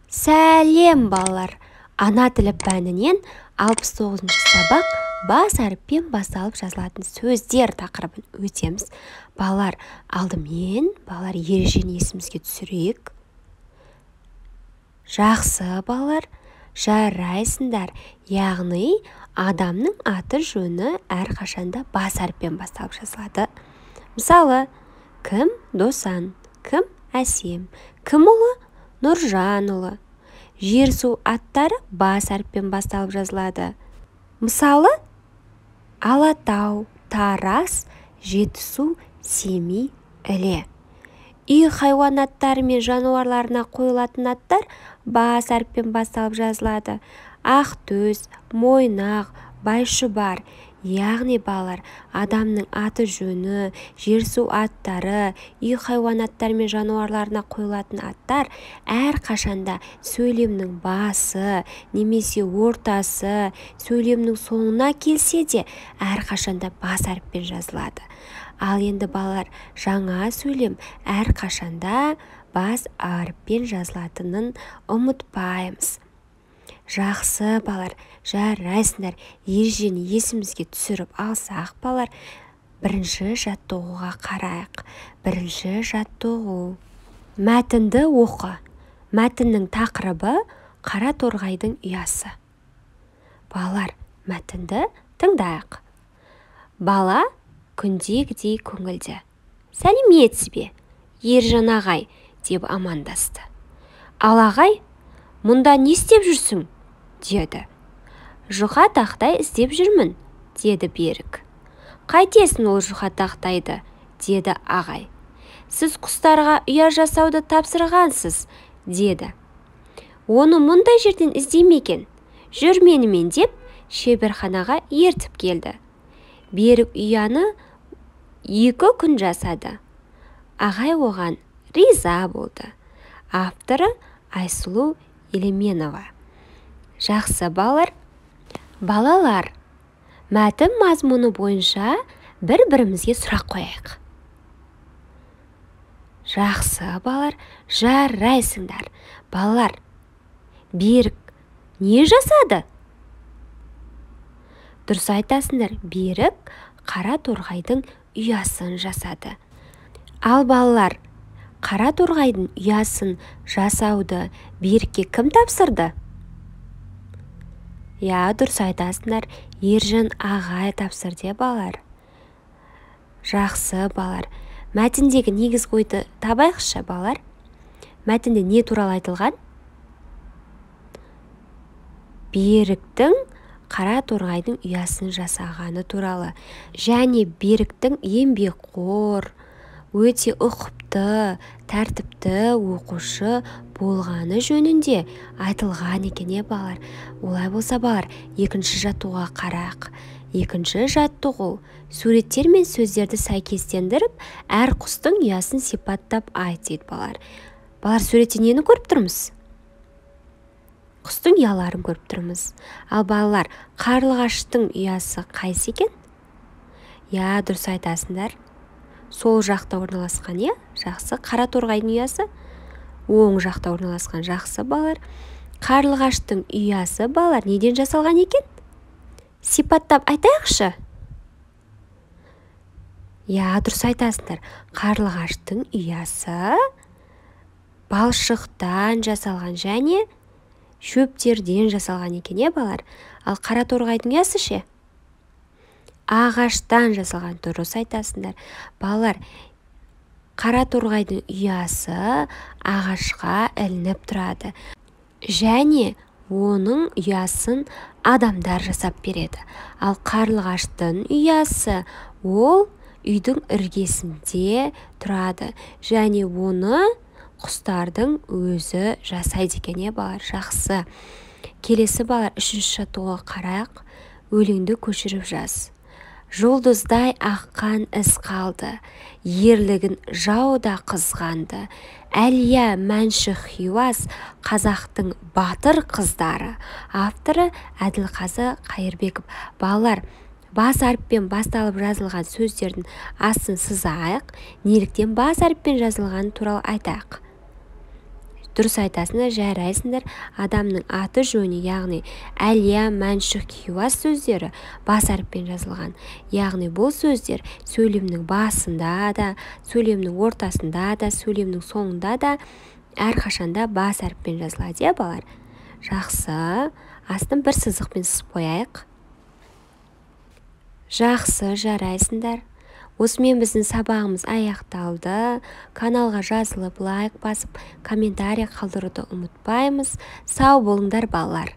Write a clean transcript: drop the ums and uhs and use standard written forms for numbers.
Сәлем, балалар! Ана тілі пәнінен 69-шы сабақ бас әріппен басталып жазылатын сөздер тақырыбын өтеміз. Балалар, алдымен балалар ережені есімізге түсірейік. Жақсы, балалар, жарайсыңдар. Яғни адамның аты жөні әрқашанда бас әріппен басталып жазылады. Мысалы, кім Досан, кім Әсем, кім ұлы Нұржанұлы. Жер-су аттары бас әріппен басталып жазылады. Мысалы, Алатау, Тараз, Жетісу, Семей, Іле. Үй хайуанаттары мен жануарларына қойылатын аттар бас әріппен басталып жазылады. Ақтөс, Мойнақ, Байшұбар. Яғни балалар, адамның аты жөні, жер-су аттары, үй хайуанаттары мен жануарларына қойылатын аттар әрқашанда сөйлемнің басы немесе ортасы, сөйлемнің соңына келсе де әрқашанда бас әріппен жазылады. Ал енді балалар, жаңа сөйлем әрқашанда бас әріппен жазылатынын ұмытпаймыз. Жақсы, балалар, жарайсыңдар. Ережені есімізге түсіріп алсақ, балалар, бірінші жаттығуға қарайық. Бірінші жаттығу. Мәтінді оқы. Мәтіннің тақырыбы қара торғайдың ұясы. Балалар, мәтінді тыңдайық. Бала күндегідей көңілді. Сәлеметсіз бе, Ержан ағай, деп амандасты. Ал ағай, мұнда не істеп жүрсің? Деді. Жұқа тақтай іздеп жүрмін, деді Берік. Қайтесің ол жұқа тақтайды, деді ағай. Сіз құстарға ұя жасауды тапсырғансыз, деді. Оны мұндай жерден іздеме екен. Жүр менімен деп шеберханаға ертіп келді. Берік ұяны 2 күн жасады. Ағай оған риза болды. Авторы Айсұлу Елеменова. Жақсы, балалар. Балалар, мәтін мазмұны бойынша бір-бірімізге сұрақ қояйық. Жақсы, балалар, жарайсыңдар. Балалар, Берік не жасады? Дұрыс айтасыңдар, Берік қара торғайдың ұясын жасады. Ал балалар, қара торғайдың ұясын жасауды Берікке кім тапсырды? Иә, дұрыс айтасыңдар, Ержан ағай тапсырды, балалар. Жақсы, балалар. Мәтіндегі негізгі ойды табайықшы, балалар. Мәтінде не туралы айтылған? Беріктің қара торғайдың ұясын жасағаны туралы. Және Беріктің еңбекқор, өте ұқыпты, тәртіпті оқушы болғаны жөнінде айтылған екен, балалар. Олай болса, балалар, екінші жаттығуға қарайық. Екінші жаттығу. Суреттер мен сөздерді сәйкестендіріп, әр құстың ұясын сипаттап айт, дейді балалар. Балалар, суретте нені көріп тұрмыз? Құстың ұяларын көріп тұрмыз. Ал балалар, қарлығаштың ұясы қайсы екен? Иә, дұрыс айтасыңдар. Сол жақта орналасқан, иә? Жақсы. Қара торғайдың ұясы оң жақта орналасқан. Жақсы, балалар. Қарлығаштың ұясы, балалар, неден жасалған екен? Сипаттап айтайықшы. Иә, дұрыс айтасыңдар. Қарлығаштың ұясы балшықтан жасалған және шөптерден жасалған екен, иә, балалар? Ал қара торғайдың ұясы ше? Ағаштан жасалған. Дұрыс айтасыңдар. Балалар, қара торғайдың ұясы ағашқа ілініп тұрады. Және оның ұясын адамдар жасап береді. Ал қарлығаштың ұясы ол үйдің іргесінде тұрады. Және оны құстардың өзі жасайды екен, иә, балалар. Жақсы. Келесі, балалар, үшінші жаттығуға қарайық. Өлеңді көшіріп жаз. Жұлдыздай аққан із қалды, ерлігін жау да қызғанды. Әлия, Мәнші, Хиуаз, қазақтың батыр қыздары. Авторы Әділқазы Қайырбеков. Балалар, бас әріппен басталып жазылған сөздердің астын сызайық, неліктен бас әріппен жазылғаны туралы айтайық. Дұрыс айтасыңдар, жарайсыңдар. Адамның аты жөні, яғни Әлия, Мәншүк, Хиуаз сөздері бас әріппен жазылған. Яғни бұл сөздер сөйлемнің басында да, сөйлемнің ортасында да, сөйлемнің соңында да әрқашанда бас әріппен жазылады, иә, балалар? Жақсы. Астын бір сызықпен сызып қояйық. Жақсы, жарайсыңдар. Осымен біздің сабағымыз аяқталды. Каналға жазылып, лайк басып, комментарий қалдыруды ұмытпаймыз. Сау болыңдар, балалар.